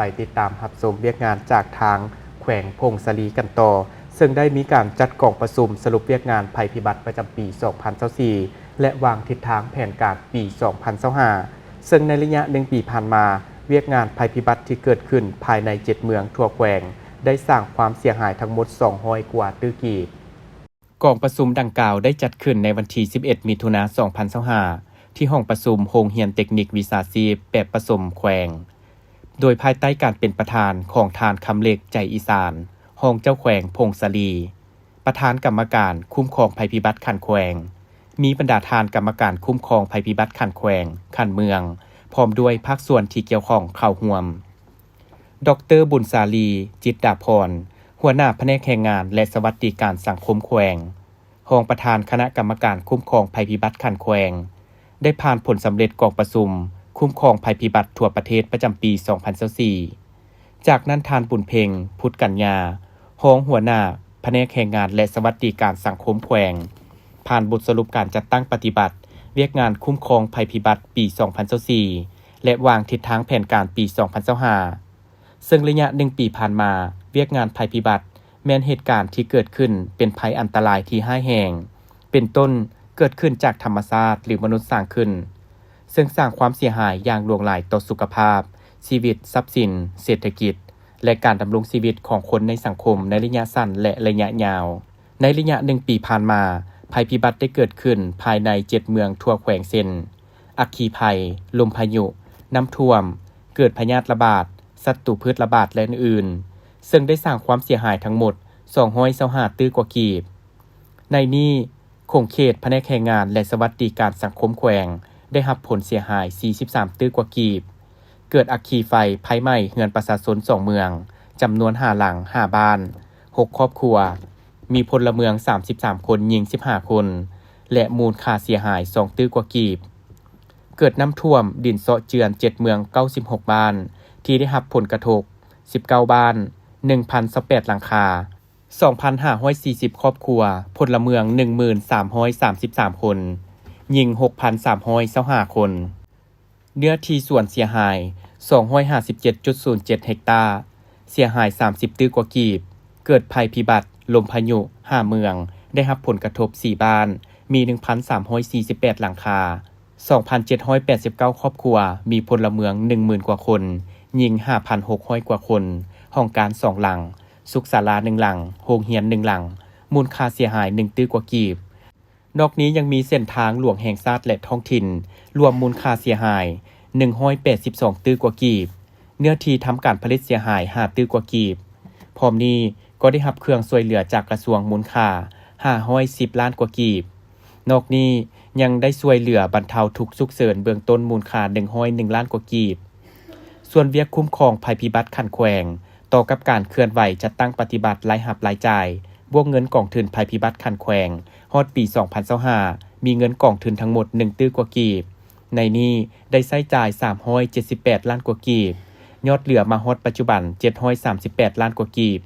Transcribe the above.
ໄປຕິດຕາມຮັບຊົມວຽກງານຈາກທາງແຂວງຜົ້ງສາລີກັນຕໍ່, ເຊິ່ງໄດ້ມີການຈັດກອງປະຊຸມສະຫຼຸບວຽກງານໄພພິບັດປະຈຳປີສອງພັນຊາວສີ່ ແລະ ວາງທິດທາງແຜນການປີສອງພັນຊາວຫ້າ ເຊິ່ງໃນໄລຍະໜຶ່ງປີຜ່ານມາ, ວຽກງານໄພພິບັດທີ່ເກີດຂຶ້ນພາຍໃນເຈັດເມືອງທົ່ວແຂວງ ໄດ້ສ້າງຄວາມເສຍຫາຍທັງໝົດສອງຮ້ອຍກວ່າຕື້ກີບ. ກອງປະຊຸມດັ່ງກ່າວໄດ້ຈັດຂຶ້ນໃນວັນທີສິບເອັດ ມິຖຸນາ ສອງພັນຊາວຫ້າ ທີ່ຫ້ອງປະຊຸມໂຮງຮຽນເຕັກນິກວິຊາຊີບແບບປະສົມແຂວງ, ໂດຍພາຍໃຕ້ການເປັນປະທານຂອງທ່ານ ຄຳເລັກ ໃຈອີສານ ຮອງເຈົ້າແຂວງຜົ້ງສາລີ, ປະທານກຳມະການຄຸ້ມຄອງໄພພິບັດຂັ້ນແຂວງ, ມີບັນດາທ່ານກຳມະການຄຸ້ມຄອງໄພພິບັດຂັ້ນແຂວງ, ຂັ້ນເມືອງ, ພ້ອມດ້ວຍພາກສ່ວນທີ່ກ່ຽວຂ້ອງເຂົ້າຮ່ວມ. ດອກເຕີ ບຸນສາລີ ຈິດດາພອນ ຫົວໜ້າພະແນກແຮງງານ ແລະ ສະຫວັດດີການສັງຄົມແຂວງ, ຮອງປະທານຄະນະກຳມະການຄຸ້ມຄອງໄພພິບັດຂັ້ນແຂວງ ໄດ້ຜ່ານຜົນສຳເລັດກອງປະຊຸມຄຸ້ມຄອງໄພພິບັດທົ່ວປະເທດປະຈຳປີສອງພັນຊາວສີ່. ຈາກນັ້ນທ່ານ ບຸນເພັງ ພຸດກັນຍາ ຮອງຫົວໜ້າພະແນກແຮງງານ ແລະ ສະຫວັດດີການສັງຄົມແຂວງ ຜ່ານບົດສະຫຼຸບການຈັດຕັ້ງປະຕິບັດວຽກງານຄຸ້ມຄອງໄພພິບັດປີສອງພັນຊາວສີ່ ແລະ ວາງທິດທາງແຜນການປີສອງພັນຊາວຫ້າ ເຊິ່ງໄລຍະໜຶ່ງປີຜ່ານມາ, ວຽກງານໄພພິບັດແມ່ນເຫດການທີ່ເກີດຂຶ້ນເປັນໄພອັນຕະລາຍທີ່ຮ້າຍແຮງ, ເປັນຕົ້ນເກີດຂຶ້ນຈາກທຳມະຊາດ ຫຼື ມະນຸດສ້າງຂຶ້ນ, ເຊິ່ງສ້າງຄວາມເສຍຫາຍຢ່າງຫຼວງຫຼາຍຕໍ່ສຸຂະພາບ, ຊີວິດ, ຊັບສິນ, ເສດຖະກິດ ແລະ ການດຳລົງຊີວິດຂອງຄົນໃນສັງຄົມໃນໄລຍະສັ້ນ ແລະ ໄລຍະຍາວ. ໃນໄລຍະໜຶ່ງປີຜ່ານມາ, ໄພພິບັດໄດ້ເກີດຂຶ້ນພາຍໃນເຈັດເມືອງທົ່ວແຂວງ ເຊັ່ນ ອັກຄີໄພ, ລົມພາຍຸ, ນ້ຳຖ້ວມ, ເກີດພະຍາດລະບາດ, ສັດຕູພືດລະບາດ ແລະ ອື່ນໆ, ເຊິ່ງໄດ້ສ້າງຄວາມເສຍຫາຍທັງໝົດສອງຮ້ອຍຊາວຫ້າຕື້ກວ່າກີບ. ໃນນີ້, ຂົງເຂດພະແນກແຮງງານ ແລະ ສະຫວັດດີການສັງຄົມແຂວງ ໄດ້ຮັບຜົນເສຍຫາຍສີ່ສິບສາມຕື້ກວ່າກີບ, ເກີດອັກຄີໄຟໄຟໄໝ້ເຮືອນປະຊາຊົນສອງເມືອງ, ຈຳນວນຫ້າຫຼັງ, ຫ້າບ້ານ, ຫົກຄອບຄົວ, ມີພົນລະເມືອງສາມສິບສາມຄົນ, ຍິງສິບຫ້າຄົນ ແລະ ມູນຄ່າເສຍຫາຍສອງຕື້ກວ່າກີບ. ເກີດນ້ຳຖ້ວມດິນເຊາະເຈື່ອນເຈັດເມືອງເກົ້າສິບຫົກບ້ານ ທີ່ໄດ້ຮັບຜົນກະທົບສິບເກົ້າບ້ານ, ໜຶ່ງພັນຊາວແປດຫຼັງຄາ, ສອງພັນຫ້າຮ້ອຍສີ່ສິບຄອບຄົວ, ພົນລະເມືອງໜຶ່ງໝື່ນສາມຮ້ອຍສາມສິບສາມຄົນ, ຍິງຫົກພັນສາມຮ້ອຍຊາວຫ້າຄົນ. ເນື້ອທີ່ສວນເສຍຫາຍສອງຮ້ອຍຫ້າສິບເຈັດຈຸດສູນເຈັດເຮັກຕາ, ເສຍຫາຍສາມສິບຕື້ກວ່າກີບ. ເກີດໄພພິບັດລົມພາຍຸຫ້າເມືອງ, ໄດ້ຮັບຜົນກະທົບສີ່ບ້ານ, ມີໜຶ່ງພັນສາມຮ້ອຍສີ່ສິບແປດຫຼັງຄາ, ສອງພັນເຈັດຮ້ອຍແປດສິບເກົ້າຄອບຄົວ, ມີພົນລະເມືອງໜຶ່ງໝື່ນກວ່າຄົນ, ຍິງຫ້າພັນຫົກຮ້ອຍກວ່າຄົນ, ຫ້ອງການສອງຫຼັງ, ສຸກສາລາໜຶ່ງຫຼັງ, ໂຮງຮຽນໜຶ່ງຫຼັງ, ມູນຄ່າເສຍຫາຍໜຶ່ງຕື້ກວ່າກີບ. ນອກນີ້ຍັງມີເສັ້ນທາງຫຼວງແຫ່ງຊາດ ແລະ ທ້ອງຖິ່ນ ລວມມູນຄ່າເສຍຫາຍໜຶ່ງຮ້ອຍແປດສິບສອງຕື້ກວ່າກີບ, ເນື້ອທີ່ທຳການຜະລິດເສຍຫາຍຫ້າຕື້ກວ່າກີບ. ພ້ອມນີ້ກໍໄດ້ຮັບເຄື່ອງຊ່ວຍເຫຼືອຈາກກະຊວງມູນຄ່າຫ້າຮ້ອຍສິບລ້ານກວ່າກີບ. ນອກນີ້ຍັງໄດ້ຊ່ວຍເຫຼືອບັນເທົາທຸກສຸກເສີນເບື້ອງຕົ້ນມູນຄ່າໜຶ່ງຮ້ອຍໜຶ່ງລ້ານກວ່າກີບ. ສ່ວນວຽກຄຸ້ມຄອງໄພພິບັດຂັ້ນແຂວງ ຕໍ່ກັບການເຄື່ອນໄຫວຈັດຕັ້ງປະຕິບັດລາຍຮັບລາຍຈ່າຍ, ບວກເງິນກອງທຶນໄພພິບັດຂັ້ນແຂວງ ຮອດປີສອງພັນຊາວຫ້າ ມີເງິນກອງທຶນທັງໝົດໜຶ່ງຕື້ກວ່າກີບ. ໃນນີ້ໄດ້ໃຊ້ຈ່າຍສາມຮ້ອຍເຈັດສິບແປດລ້ານກວ່າກີບ, ຍອດເຫຼືອມາຮອດປັດຈຸບັນເຈັດຮ້ອຍສາມສິບແປດລ້ານກວ່າກີບ.